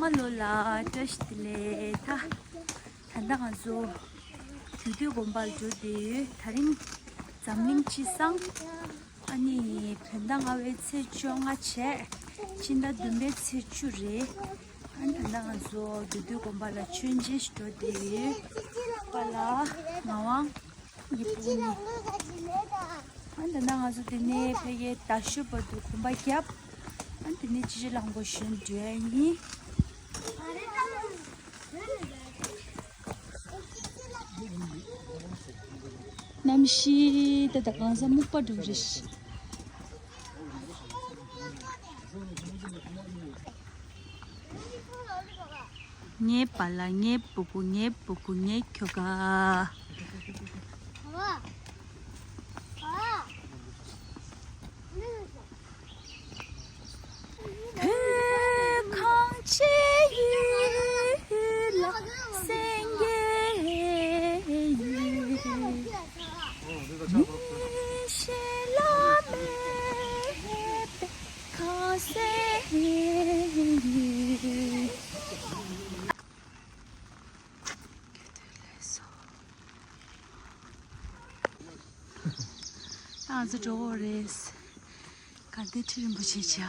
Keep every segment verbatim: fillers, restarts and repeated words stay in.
མ་ལོ་ལ་བཀྲ་ཤིས་བདེ་ལེགས། ད་ད་ལྟ་ང་ཚོ་རྒྱུད་སྟོད་དགོན་པར་འགྲོ་བསྡད་ཡོད། ད་རིང་འཛམ་གླིང་སྤྱི་བསང་། ཨ་ནི་བོད་ཟླ་ལྔ་པའི་ཚེས་བཅོ་ལྔ་བྱས། ཕྱི་ཟླ་བདུན་པའི་ཚེས་བཅུ་རེད། ཨ་ནི་ད་ལྟ་ང་ཚོ་རྒྱུད་སྟོད་དགོན་པ་ལ་མཆོད་མཇལ་ཞིག་འགྲོ་བསྡད་ཡོད། པཱ་ལགས་ངག་དབང་། ངའི་སྤུ་གུ་གཉིས། ཨ་ནི་ད་ལྟ་ང་ཚོ་འདི་ནས་ཕ་གིའི་རྡ་ཤོད་བར་དུ་གོམ་པ་བརྒྱབ། ཨ་ནི་འདི་ནས་སྤྱི་སྤྱོད་རླངས་འཁོར་ཞོན་འགྲོ་ཡ་ཡིན། གནམ་གཤིས་ད་ལྟ་གང་ས་སྨུག་པ་འགྲོ་རེད། ངའི་པཱ་ལགས། ངའི་སྤུ་གུ། ངའི་སྤུ་གུ། ངའི་ཁྱོ་ག། བོད་ཁམས་ཆེ་ཡུལ་ལ་སེང་གེ་ཡོད། མི་གཞན་ལ་མེད་པའི་ཁ་ཟས་ཡོད། ང་ཚོ་འགྲོ་འོ་རེད། དགའ་ལྡན་ཁྲི་རིན་པོ་ཆེ་བྱ།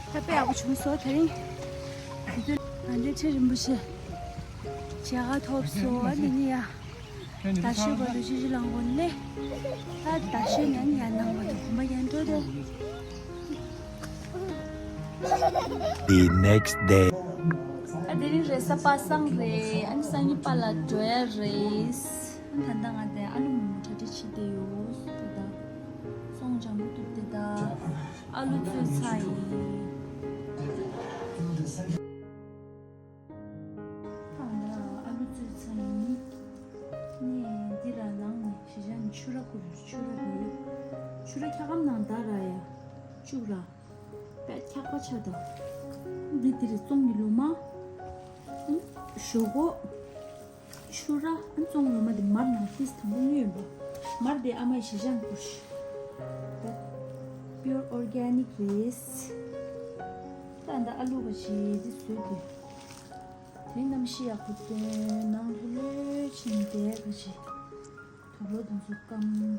ད་དཔེ་ཡག་པོ་བྱུང་སོང་། དེ་རིང་དགའ་ལྡན་ཁྲི་རིན་པོ་ཆེ་མཇལ་ཁ་ཐོབ་སོང་། ཨ་ནི་ནི་ཡ། རྡ་ཤོད་བར་དུ་སྤྱི་སྤྱོད་རླངས་འཁོར་སླེབས། ད་རྡ་ཤོད་ནས་ཡར་ནང་བར་དུ་གོམ་པ་ཡར་འགྲོ་དེ། The next day. ཨ་དེ་རིང་རེས་གཟའ་པ་སངས་རེད། ཨ་ནི་སང་ཉིན་པཱ་ལགས་འགྲོ་ཡ་རེད། ཨ་ད་ལྟ་ང་དེ་ཨ་ལུ་མོ་མོ་གྲ་སྒྲིག་བྱེད་བསྡད་ཡོད། དེ་ད་སོང་ལྗང་གུ་འདུག་དེ་ད་ཨ་ལུ་བཙོས་ཚར་ཡིན། ཨ་ལ་ཨ་ལུ་བཙོས་ཚར་ཡིན། ནས་འདི་ལ་ནང་ནས་ཞེ་ཆ་ནས་ཕྱུ་ར་བསྐུར། ཕྱུ་ར་རེད། ཕྱུ་ར་འཁྱག་སྒམ་ནང་བདའ་ར་ཡ། བཅུག་ར། དཔེ་འཁྱག་པ་ཆགས་དང་། འདི་འདི་རེད་བཙོང་གི་ལོ་མ། ཨང་། ཞོག་ཁོག་ཕྱུ་ར། ཨང་། བཙོང་ལོ་མ་འདི་མར་ནང་ཏིས་དང་པོ་ཉོས་ཡིན་པ། མར་འདི་ཨ་མའི་ཞེ་ཆ་ནས་བསྐུར་ཤི། ད་pure organic རེད། ད་ད་ཨ་ལུ་བ་ཞིག་འདི་བཟོས་དེ། དེ་གནམ་གཤིས་ཡག་པོ་སྟོན། ནང་ལྷོད་ལྷོད་ཕྱིན་བསྡད་ག་ཅི། དུག་ལོག་དེ་ཚོ་སྐམ།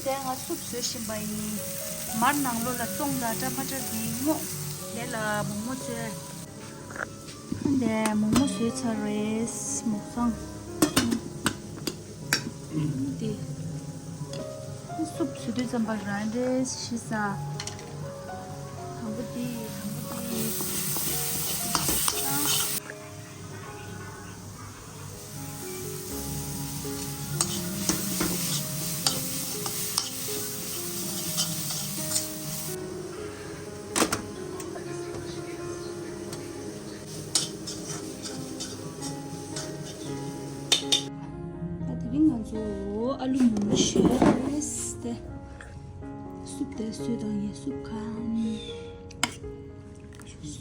དེ་ང་སུབ་བཟོ་བཞིན་པ་ཡིན། མར་ནང་ལོགས་ལ་བཙོང་དང་ཊ་མ་ཊར་འདི་སྔོག་དེ་ལ་མོག་མོག་བཟོས། འདི་མོག་མོག་བཟོས་ཚར་རེད། མོག་ཚང་། འདི་སུབ་བཟོ་དུས་ཙམ་པ་རང་རེད་ཤི་ས། དང་པོ་འདི་དང་པོ་འདི། ད་དེ་རིང་ང་ཚོ་ཨ་ལུ་མོག་མོག་བཟོས་ཏེ། སུབ་དེ་བཟོས་དང་ཡིན། སུབ་ཁམ།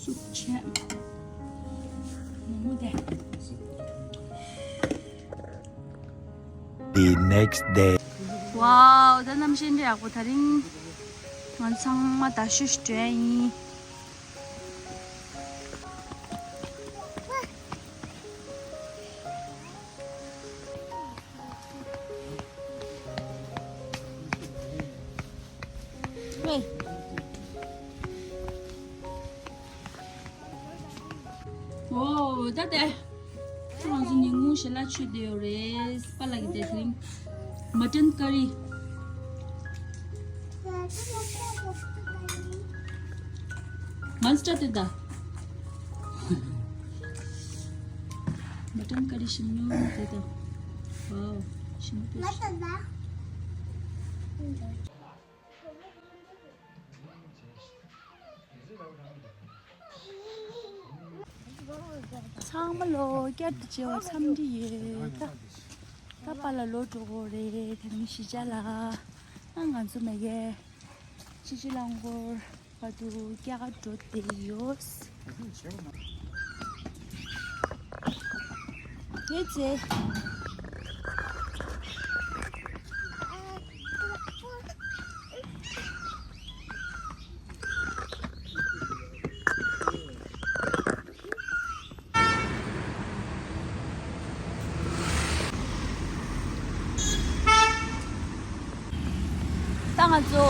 སུབ་བྱས། མོག་མོག་དེ། The next day. ཝའོ། ད་གནམ་གཤིས་འདྲ་ཡག་པོ། དེ་རིང་ང་ཚང་མ་དར་ཤུལ་ཤུལ་འགྲོ་ཡ་ཡིན། ཝེ། ཨོ། ད་དེ། ཁྱོད་རང་ཚོ་ཉིན་གུང་ཞལ་ལག་མཆོད་བསྡད་ཡོད་རེད། པཱ་ལགས་ཀྱིས་དེ་རིང་མ་ཊན་ཀ་རི། མཱན་སི་ཊར་དེ་ད། མ་ཊན་ཀ་རི་ཞིམ་ཉོ་དེ་ད། ཝའོ། ཞིམ་པོ་དཔེ། ཚང་མ་ལོ་བསྐྱར་དུ་མཇལ་བ་འཚམས་འདྲི་ཡོད་ད། ད་པཱ་ལགས་ལོག་འགྲོ་གི་རེད། དེ་རིང་གཞིས་ཆགས་ལ། ཨ་ང་ཚོ་མ་གི་ཕྱི་ཕྱི་རླངས་འཁོར་བར་དུ་སྐྱེལ་ག་འགྲོ་བསྡད་ཡོད། ཡོད་ཙེ། ད་ང་ཚོ་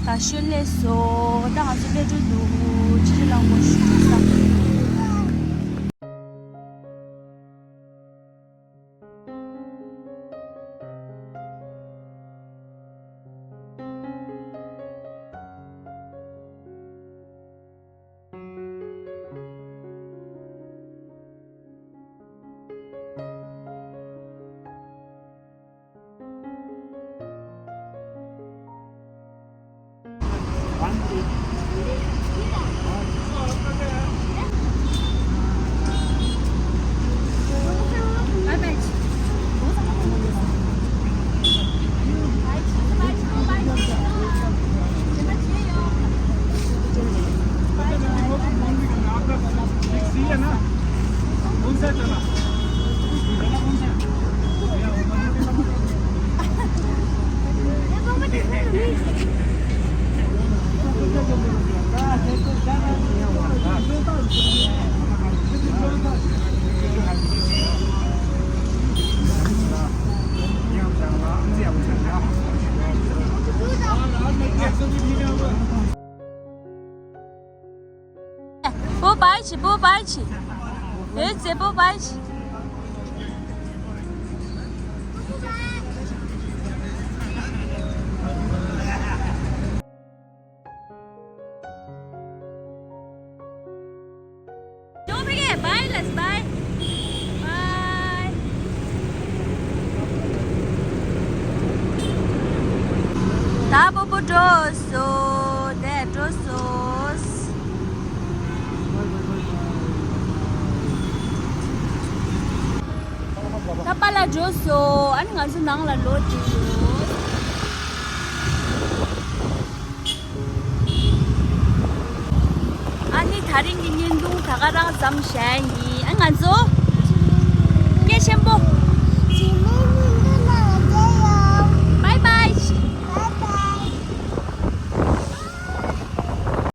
ད་ཤོད་ལས་སོ། ད་ང་ཚོ་སླེབས་འགྲོ་འདུག་ཕྱི་ཕྱི་རླངས་འཁོར་ཞུ་ས། པོ་པའི་ཆི། པོ་པའི་ཆི། ཨེ་ཙེ། པོ་པའི་ཆི། ཡོང་བའི་བའི་ལས་བའི། བའི། ད་པོ་པོ་འགྲོ་སོང་། དེ་འགྲོ་སོང་། ད་པཱ་ལགས་འགྲོ་སོང་། ཨ་ནི་ང་ཚོ་ནང་ལ་ལོག་བསྡད་ཡོད། ཨ་ནི་དེ་རིང་གི་བརྙན་ཐུང་ད་ག་རང་མཚམས་བཞག་ཡིན། ཨ་ང་ཚོ་སྐད་ཆེན་པོ།